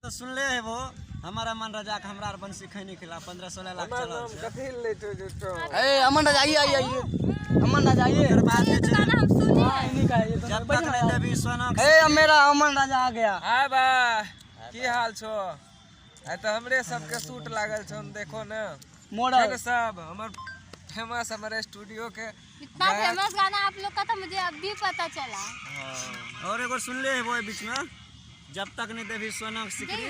तो सुनले है वो हमारा अमन राजा के हमरा आर बंसी खैनी खिला 15-16 लाख हमर चलल नाम छै। कथी ले छौ झूठो? ए अमन राजा, आइए आइए आइए, अमन राजा आइए। ओकर बाद ये जे तो छै गाना हम सुने हैं। इन्हीं का है ये तो। जब तक नहीं देबी सोना के ए अब मेरा अमन राजा आ गया। हाय बा, की हाल छौ? आइ तऽ हमरे सबके सूट लागल छौ, देखो ने। मॉडल छै ने सब हमर फेमस, हमर स्टूडियो के इतना फेमस गाना आप लोग का तो मुझे अब भी पता चला। और एगो सुनले है वो बीच में, जब तक नहीं देबी सोना के सिकरी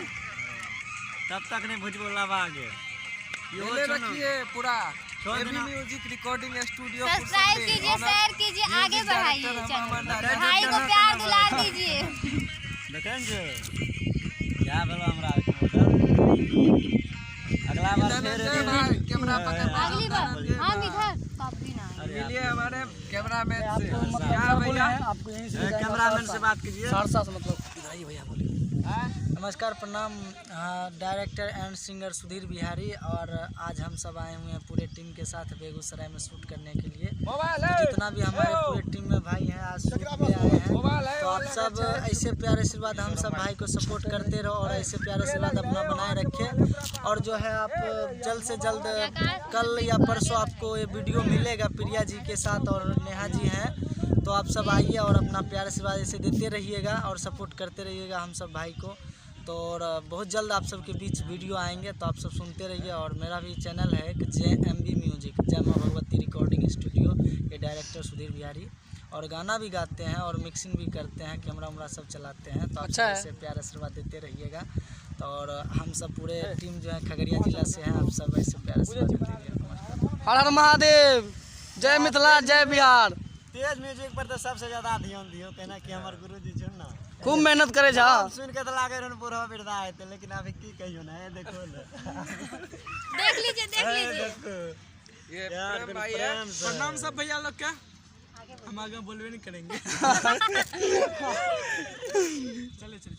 तब तक नहीं भुजबो लावा गे। इहो ले छौ ने। रखिए पूरा छौ एबी दिना। म्यूजिक रिकॉर्डिंग स्टूडियो सब्सक्राइब कीजिए, शेयर कीजिए, आगे म्यूजिक बढ़ाइए डायरेक्टर चैनल हम को। अमन भाई को राजा। प्यार दुलार दीजिए। देखे ने छौ? इएह भेलो हमरा आरके मॉडल। अगला बार फेर धनंजय भाई कैमरा पकड़। अगली बार हम इधर कॉपी ना। अरे मिलिए हमारे कैमरामैन से। आपको मतलब क्या सर बोले भैया? हैं, आपको यहीं से जाएगा कैमरामैन सहरसा। से बात कीजिए। सहरसा से मतलब इधर आइए भैया, बोलिए। नमस्कार, प्रणाम। हाँ, director and singer Sudhir Bihari, और आज हम सब आए हुए हैं पूरे टीम के साथ बेगूसराय में शूट करने के लिए। मोबाइल तो है जितना भी हमारे पूरे टीम में भाई हैं आज शूट पे आए हैं, मोबाइल है तो आप सब ऐसे प्यार आशीर्वाद हम सब भाई को सपोर्ट करते रहो और ऐसे प्यार आशीर्वाद अपना बनाए रखें। और जो है आप जल्द से जल्द कल या परसों आपको ये वीडियो मिलेगा प्रिया जी के साथ और नेहा जी हैं, तो आप सब आइए और अपना प्यार आशीर्वाद ऐसे देते रहिएगा और सपोर्ट करते रहिएगा हम सब भाई को। तो और बहुत जल्द आप सबके बीच वीडियो आएंगे, तो आप सब सुनते रहिए। और मेरा भी चैनल है एक जे एम बी म्यूजिक, जय माँ भगवती रिकॉर्डिंग स्टूडियो के डायरेक्टर सुधीर बिहारी, और गाना भी गाते हैं और मिक्सिंग भी करते हैं, कैमरा उमरा सब चलाते हैं। तो आप अच्छा सब है। ऐसे प्यार आशीर्वाद देते रहिएगा। तो और हम सब पूरे टीम जो है खगड़िया जिला से हैं, आप सब ऐसे प्यार आशीर्वाद देते रहिए। नमस्कार। हर हर महादेव, जय मिथिला, जय बिहार। तेज म्यूजिक पर तो सबसे ज्यादा ध्यान दियो, कहना कि हमर गुरुजी छौ ना, खूब मेहनत करे छा। सुन के तो लागे रहन बूढ़ा वृद्धा हेतै, लेकिन अभी की कहियो ना, ये देखो ना, देख लीजिए, देख ए लीजिए। देखो ये यार, प्रेम भाई है। प्रेम से। प्रणाम सब भैया लोग का, हम आगे बोलबे नहीं करेंगे। चले चले।